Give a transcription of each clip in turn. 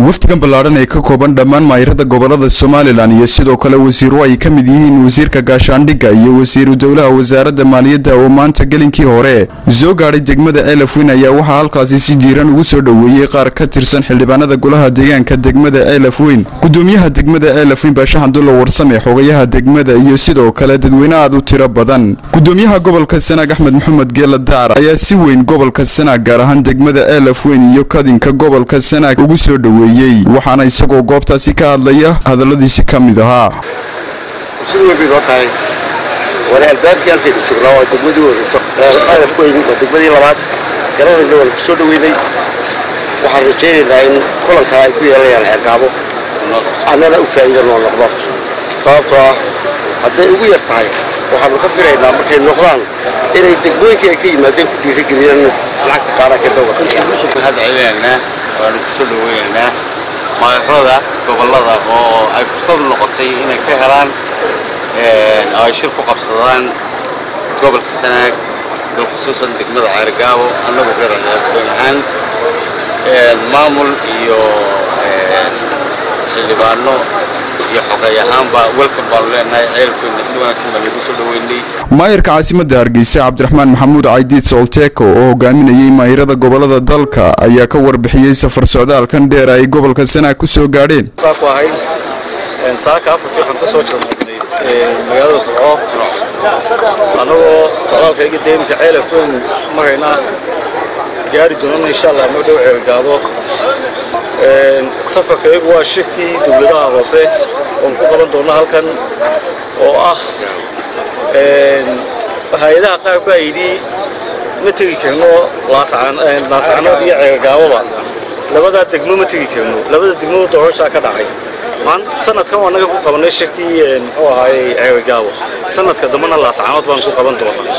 Wafdigan ballaaran ee ka kooban dhammaan maayirada gobolada Somaliland iyo sidoo kale wasiiro ay ka mid yihiin wasiirka gaashaandhigga iyo wasiiru dowlaha wasaaradda maaliyadda oo maanta gelinkii hore soo gaadhay degmada Ceelafweyn ayaa waxaa halkaasi si diiran ugu soo dhoweeyey qaar ka tirsan xildhibaanada golaha deegaanka degmada Ceelafweyn, gudoomiyaha degmada Ceelafweyn Baashe Xandulla Warsame, xogayaha degmada iyo sidoo kale dadweyne aad u tiro badan. Gudoomiyaha gobolka Sanaag Axmed Maxamed Geela Daar ayaa si weyn gobolka Sanaag, gaar ahaan degmada Ceelafweyn iyo kadinka gobolka Sanaag ugu soo dhoweeyey, waxaana isagoo goobtaasi ka hadlaya hadalladiisi ka mid ahaa. Fursad weyn bay noo tahay, waana albaabkii halkaynu joognaa, waa degmadii horeyso Ceelafweyn, waa degmadii labaad. Garadagna waan ku soo dhoweynay. Waxaan rajaynaynaa in kulankaa ay ku yeelanayaan Ceergaabo annana u faa'iida noo noqdo, sababtoo ah hadday ugu yar tahay waxaanu ka filaynaa markay noqdaan inay degmooyinkii ay ka yimaadeen ku dhiirigeliyaan lacagta qaaraanka dowga. Mahad celinaynaa, waanu ku soo dhaweynaynaa maayarada gobollada oo ay fursad noqotay inay ka helaan oo ay shir ku qabsadaan gobolka Sanaag, bilkhusuusan degmada Ceerigaabo. Annagu reer Ceelafweyn ahaan, maamul iyo xildhibaano iyo xogay ahaanba, welcome baanu leenahay. Ceelafweynna si wanaagsan baa lagu soo dhaweynay. Maayirka caasimadda Hargeysa Cabdiraxmaan Maxamuud Caydiid Solteeko oo hogaaminayey maayirada gobolada dalka ayaa ka warbixiyey safar socdaalkan dheer ay gobolka Sanaag ku soo gaadheen. Ku ahayd saaka 4-tii waxaan ka soo jarmaadnay magaalada Burco, annagoo socdaalkayga dee iminka Ceelafweyn marayna, gaari doonana insha Allah mar dhow Ceelgaabo. Safarkaygu waa shirkii dowladaha hoose oon ku qaban doonno halkan, oo ah hay-adaha qaar baa yidhi ma tegi karno Laascanood iyo Ceelgaaboba, labadaa degmo ma tegi karno, labada degmo doorashaa ka dhacay. Sanadkan waa naga ku qabanay shirkii muxuu ahaayey Ceelgaabo, sanadka dambena Laascanood baan ku qaban doonaa.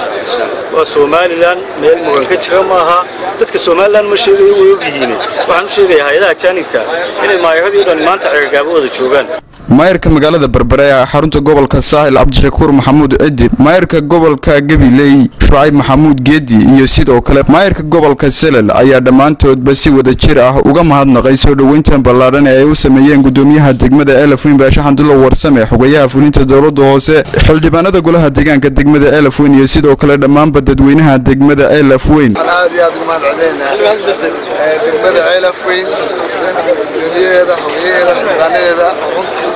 Waa Somaliland, meel muran ka jira maaha. Dadka Somaliland ma sheegayo, way ogyihiin. Waxaan u sheegayaa hay-adaha jaanibka inay maayaradii o dhan maanta Ceelgaabo wada joogaan. Maayarka magaalada Berbere ee xarunta gobolka Saaxil Cabdishakuur Maxamuud Cidi, maayarka gobolka Gabiley Shucayb Maxamuud Geedi iyo sidoo kale maayarka gobolka Selel ayaa dhammaantoodba si wada jir ah uga mahadnaqay soo dhoweyntan ballaadhan ee ay u sameeyeen gudoomiyaha degmada Ceelafweyn Baashe Xandulla Warsame, xogayaha fulinta dowladda hoose, xildhibaanada golaha deegaanka degmada Ceelafweyn iyo sidoo kale dhammaanba dadweynaha degmada Ceelafweyn. Aad iyo aad ugu mahad celinaynaa degmada Ceelafweyn, gudoomiyaheeda, xogayaheeda, xildhibaanadeeda, runtii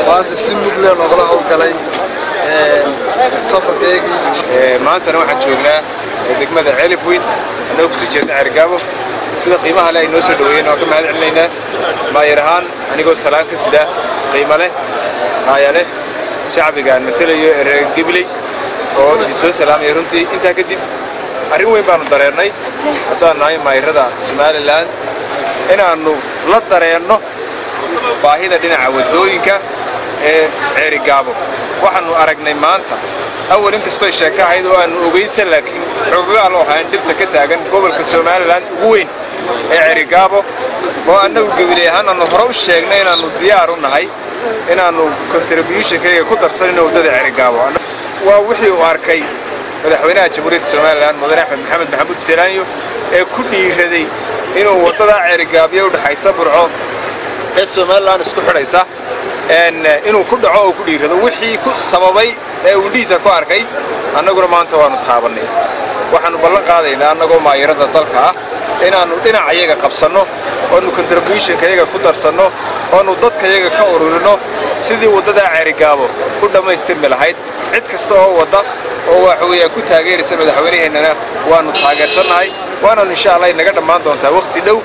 maanta si mug leh noogala howlgalay safarkaygii. Maantana waxaan joognaa degmada Ceelafweyn annagoo kusii jeedna Ceergaabo. Sida qiimaha leh ay noo soo dhaweeyeen waan ka mahad celinaynaa. Maayar ahaan, anigoo salaan ka sida qiimo leh, haaya leh, shacbiga aan matelayo ee reer Gabiley oo idin soo salaamaya. Runtii intaa kadib arrin weyn baanu dareennay haddaan nahay maayarada Somaliland, inaannu la dareenno baahida dhinaca waddooyinka ee Ceerigaabo. Waxaannu aragnay maanta, awal inkastoo sheeko ahayd oo aannu ogaysan, laakiin xoogagaa loo ahaa in dhibta ka taagan gobolka Somaliland ugu weyn ee Ceerigaabo, oo annagu Gabiley ahaan aannu hore u sheegnay inaannu diyaar u nahay inaannu contributionkayga ku darsanayno waddada Ceerigaabo. Waa wixii uu arkay madaxweynaha Jamhuuriyadda Somaliland Mudane Axmed Maxamed Maxamuud Selaanyo ee ku dhiiraday inuu waddadaa Ceerigaabyo u dhexaysa Burco ee Somaliland isku xidhaysa inuu ku dhaco oo ku dhiirado. Wixii ku sababay ee uu indhihiisa ku arkay annaguna maanta waannu taabannay. Waxaannu ballan qaadaynaa annagoo maayarada dalka ah inaannu dhinaca iyaga qabsanno, oonu contributionka iyaga ku darsanno, oonu dadka iyaga ka ururinno sidii waddadaa Ceerigaabo u dhammaystirmi lahayd. Cid kasta oo wadda oo waxa weeyaan ku taageeraysa madaxweynaheennana waannu taageersannahay, waananu insha Allah inaga dhammaan doontaa wakhti dhow.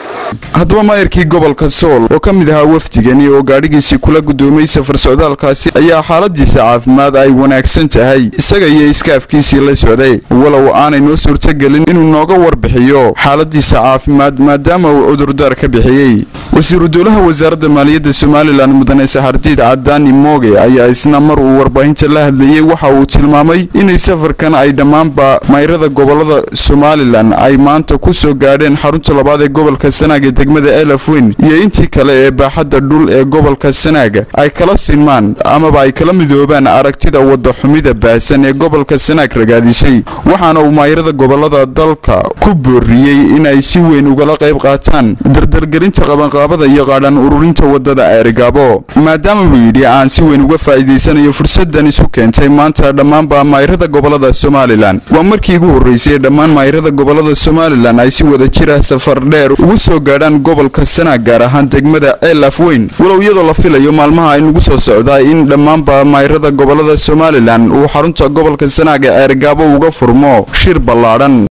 Haddaba maayarkii gobolka Sool oo ka mid ahaa wafdigani oo gaadhigiisii kula gudoomay safar socdaalkaasi ayaa xaaladiisa caafimaad ay wanaagsan tahay, isaga iyo iskaafkiisii la socday, walow aanay noo suurtogelin inuu nooga warbixiyo xaaladiisa caafimaad maadaama uu cudurdaar ka bixiyey. Wasiiru dowlaha wasaaradda maaliyadda Somaliland Mudane Saxardiid Cadaani Mooge ayaa isna mar uu warbaahinta la hadlayey waxa uu tilmaamay inay safarkan ay dhammaanba mayrada gobolada Somaliland ay maanta ku soo gaadheen xarunta labaad ee gobolka Sanaag ee degmada Ceelafweyn iyo intii kale ee baaxadda dhul ee gobolka Sanaag ay kala sinmaan amaba ay kala midoobaan aragtida wadda xumida baahsan ee gobolka Sanaag ragaadisay. Waxaana uu maayarada gobolada dalka ku booriyey inay si weyn ugala qayb qaataan dardargelinta qabanqaabada. Qabanqaabada iyo qaadhaan ururinta wadada Ceerigaabo, maadaama buu yidhi aan si weyn uga faa'iidaysanayo fursadan isu keentay maanta dhammaanba maayirada gobolada Somalilan. Waa markii ugu horreysay dhammaan maayirada gobolada Somalilan ay si wada jira safar dheer ugu soo gaadhaan gobolka Sanaag, gaar ahaan degmada Ceel Afweyn, walow iyadoo la filayo maalmaha ay nagu soo socdaa in dhammaanba maayirada gobolada Somalilan uu xarunta gobolka Sanaag ee Ceerigaabo uga furmo shir ballaadhan.